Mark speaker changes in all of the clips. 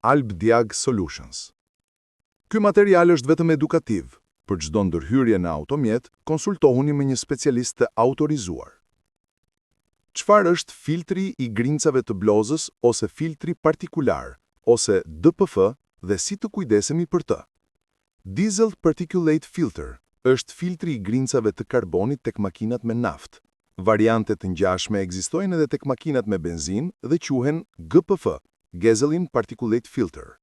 Speaker 1: AlbDiag Solutions. Ky material është vetëm edukativ. Për çdo ndërhyrje në automjet, konsultohuni me një specialist të autorizuar. Çfarë është filtri i grimcave të blozës ose filtri partikular, ose DPF dhe si të kujdesemi për të? Diesel Particulate Filter është filtri i grimcave të karbonit tek makinat me naftë. Variante të ngjashme ekzistojnë edhe tek makinat me benzinë dhe quhen GPF, Gasoline Particulate Filter.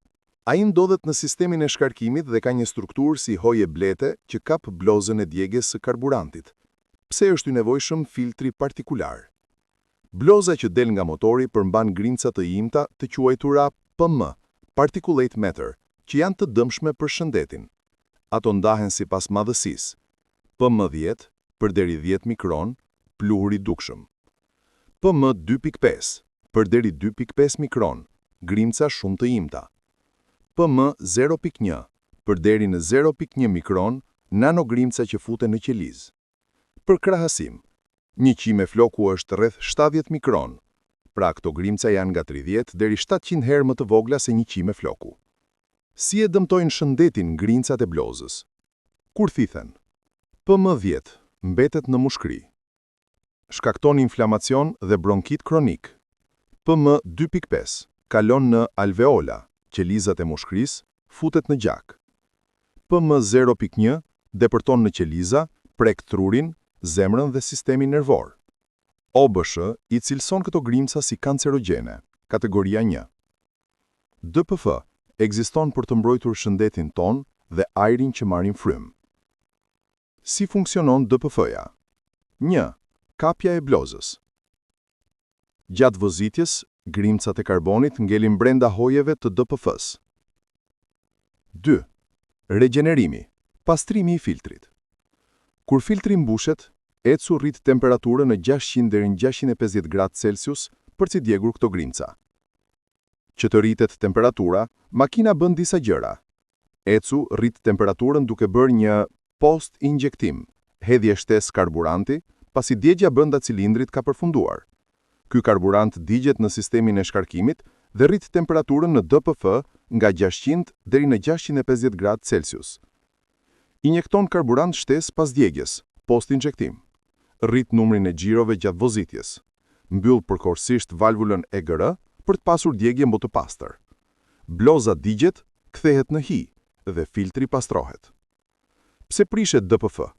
Speaker 1: Ai ndodhet në sistemin e shkarkimit dhe ka një strukturë si hoje blete që kap blozën e djegies së karburantit. Pse është i nevojshëm filtri partikular? Bloza që del nga motori përmban grimca të imta të quajtura PM, Particulate Matter, që janë të dëmshme për shëndetin. Ato ndahen sipas madhësisë. PM10, për deri 10 mikron, pluhur i dukshëm. PM 2.5, për deri 2.5 mikron, grimca shumë të imta. PM 0.1, për deri në 0.1 mikron, nanogrimca që futen në qelizë. Për krahasim, një qime floku është rreth 70 mikron, pra këto grimca janë nga 30 deri 700 herë më të vogla se një qime floku. Si e dëmtojnë shëndetin grimcat e blozës? Kur thithen? PM10 mbetet në mushkri. Shkakton inflamacion dhe bronkit kronik. PM 2.5 kalon në alveola, qelizat e mushkrisë, futet në gjak. PM 0.1 depërton në qeliza, prek trurin, zemrën dhe sistemin nervor. OBSH i cilëson këto grimca si kancerogjene, kategoria 1. DPF ekziston për të mbrojtur shëndetin tonë dhe ajrin që marrim frymë. Si funksionon DPF-ja? 1. Kapja e blozës. Gjatë vozitjes, grimcat e karbonit ngelin brenda hojeve të DPF-s. 2. Regjenerimi, pastrimi i filtrit. Kur filtri mbushet, ECU rrit temperaturën në 600 deri në 650 gradë Celsius për të djegur këto grimca. Që të rritet temperatura, makina bën disa gjëra. ECU rrit temperaturën duke bërë një post-injektim, hedhje shtesë karburanti, pasi djegia brenda cilindrit ka përfunduar. Ky karburant digjet në sistemin e shkarkimit dhe rrit temperaturën në DPF nga 600 deri në 650 gradë Celsius. Injekton karburant shtesë pas djegjes, post-injektim. Rrit numrin e xhirove gjatë vozitjes. Mbyll përkohësisht valvulën EGR për të pasur djegje më të pastër. Bloza digjet, kthehet në hi dhe filtri pastrohet. Pse prishet DPF?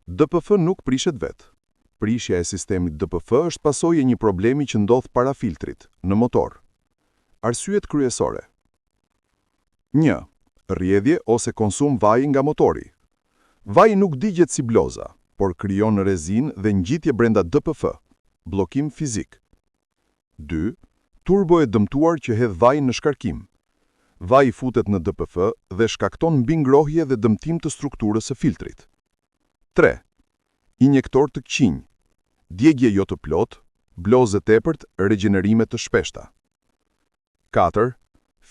Speaker 1: DPF nuk prishet vetë. Prishja e sistemit DPF është pasojë e një problemi që ndodh para filtrit, në motor. Arsyet kryesore. 1. Rrjedhje ose konsum vaji nga motori. Vaji nuk digjet si bloza, por krijon rezinë dhe ngjitje brenda DPF, bllokim fizik. 2. Turbo e dëmtuar që hedh vajin në shkarkim. Vaji futet në DPF dhe shkakton mbingrohje dhe dëmtim të strukturës së filtrit. 3. Injektor të këqinj. Djegje jo të plot, blozë e tepërt, regjenerime të shpeshta. 4.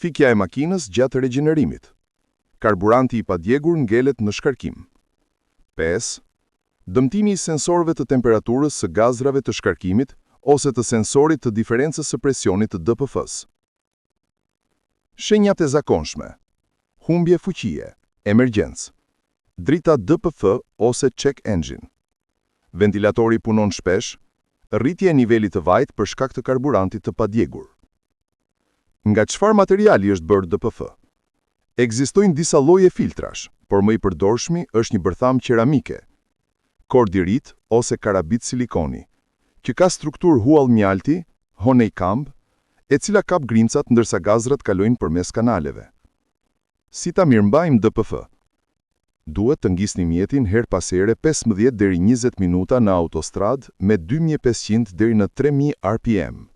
Speaker 1: Fikja e makinës gjatë regjenerimit. Karburanti i padjegur ngelet në shkarkim. 5. Dëmtimi i sensorëve të temperaturës së gazrave të shkarkimit ose të sensorit të diferencës së presionit të DPF-s. Shenjat e zakonshme. Humbje fuqie, emergjencë. Drita DPF ose check engine. Ventilatori punon shpesh, rritje e nivelit të vajit për shkak të karburantit të padjegur. Nga çfarë materiali është bërë DPF? Ekzistojnë disa lloje filtrash, por më i përdorshmi është një bërtham qeramike, kordirit ose karabit silikoni, që ka strukturë huall mjalti, honeycomb, e cila kap grimcat ndërsa gazrat kalojnë përmes kanaleve. Si ta mirëmbajmë DPF? Duhet të ngisni mjetin herë pas here 15 deri 20 minuta në autostradë me 2500 deri në 3000 RPM.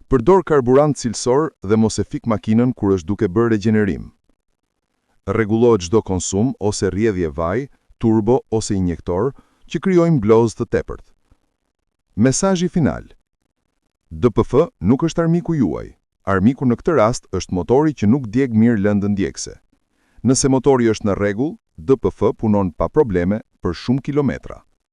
Speaker 1: Përdor karburant cilësor dhe mos e fik makinën kur është duke bërë regjenerim. Rregullohet çdo konsum ose rrjedhje vaj, turbo ose injektor që krijojnë blozë të tepërt. Mesazhi final. DPF nuk është armiku juaj. Armiku në këtë rast është motori që nuk djeg mirë lëndën djegëse. Nëse motori është në rregull, DPF punon pa probleme për shumë kilometra.